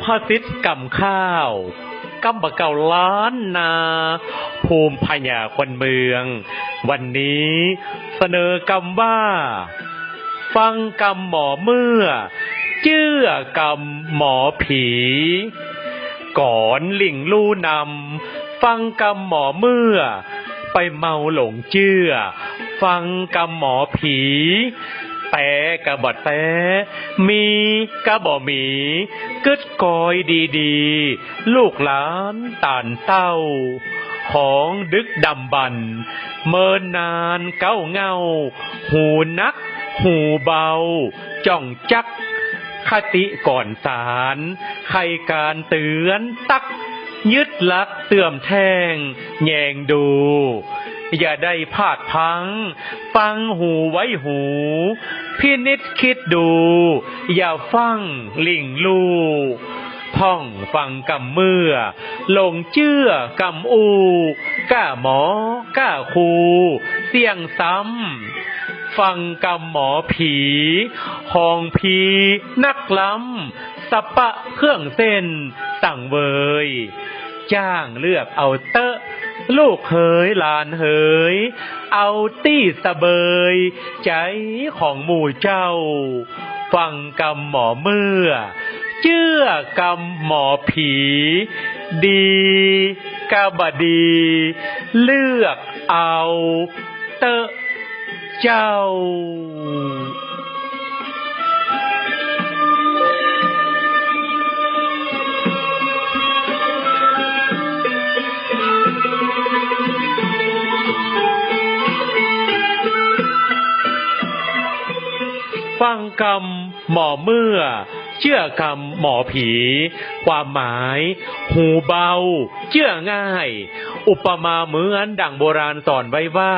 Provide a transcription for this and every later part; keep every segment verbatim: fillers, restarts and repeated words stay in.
ภาษิตกำข้าว กำบ่าเก่าล้านนา ภูมิปัญญาคนเมือง วันนี้เสนอกำว่า ฟังกำหมอเมื่อ เจื้อกำหมอผี ก่อนหลิ่งลู่นำ ฟังกำหมอเมื่อ ไปเมาหลงเจื้อ ฟังกำหมอผี แต๊กะบ่แต๊ มีกะบ่มี กึ๊ดกอยดีๆ ลูกหลานต้านเต้า ของดึกดำบรรพ์ เมินนานเก๊าเง่า หูนัก หูเบา จ้องจัก คติก่อนสาร ใค่ก๋านเตื๋อนตัก ยึดหลักเตื้อมแท่ง แยงดู อย่าได้พลาดพลั้ง ฟังหูไว้หู พินิจคิดดู อย่าฟั่งหลิ่งลู่ พ่องฟังกำเมื่อ หลงเจื้อกำอู้ ก้าหมอ ก้าครู เสี้ยงซ้ำ ฟังกำหมอผี ของผีนักล้ำ สะปะเครื่องเส้นสังเวย จ้างเลือกเอาเต๊อะ ลูกเหยหลานเหย เอาตี้สะเบย ใจ๋ของหมู่เจ้า ฟังกำหมอเมื่อ เจื้อกำหมอผี ดีกะบ่ดี เลือกเอาเต๊อะเจ้า ฟังกำหมอเมื่อ เจื้อกำหมอผี ความหมาย หูเบา เจื้อง่าย อุปมาเหมือนดั่งโบราณสอนไว้ว่า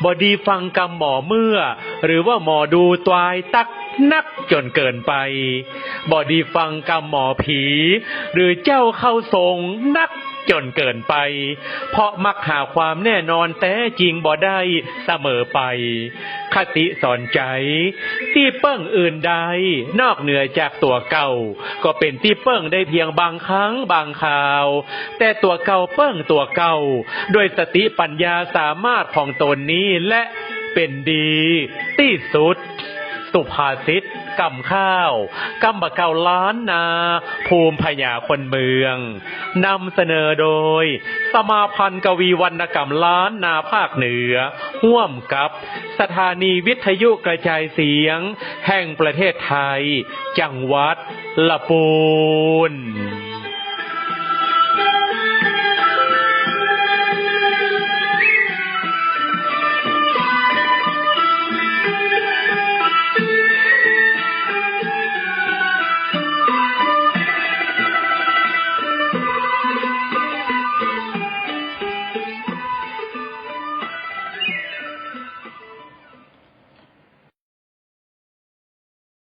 บ่ดีฟังกำหมอเมื่อ หรือว่าหมอดูตวายตั๊กนักจ๋นเกินไป บ่ดีฟังกำหมอผี หรือเจ้าเข้าทรงนักจ๋นเกินไป เพราะมักหาความแน่นอนแต๊จริงบ่ได้เสมอไป คติสอนใจ๋ ตี้เปิ้งอื่นใดนอกเหนือจากตั๋วเก่า ก็เป๋นตี้เปิ้งได้เพียงบางครั้งบางคราว แต่ตั๋วเก่าเปิ้งตั๋วเก่า ด้วยสติปัญญาสามารถของต๋นนี้แหละเป๋นดีตี้สุด สุภาษิตกำข้าว กำบ่าเก่าล้านนา ภูมิปัญญาคนเมือง นำเสนอโดย สมาพันธ์กวีวรรณกรรมล้านนาภาคเหนือ ฮ่วมกับสถานีวิทยุกระจายเสียงแห่งประเทศไทย จังหวัดละปูน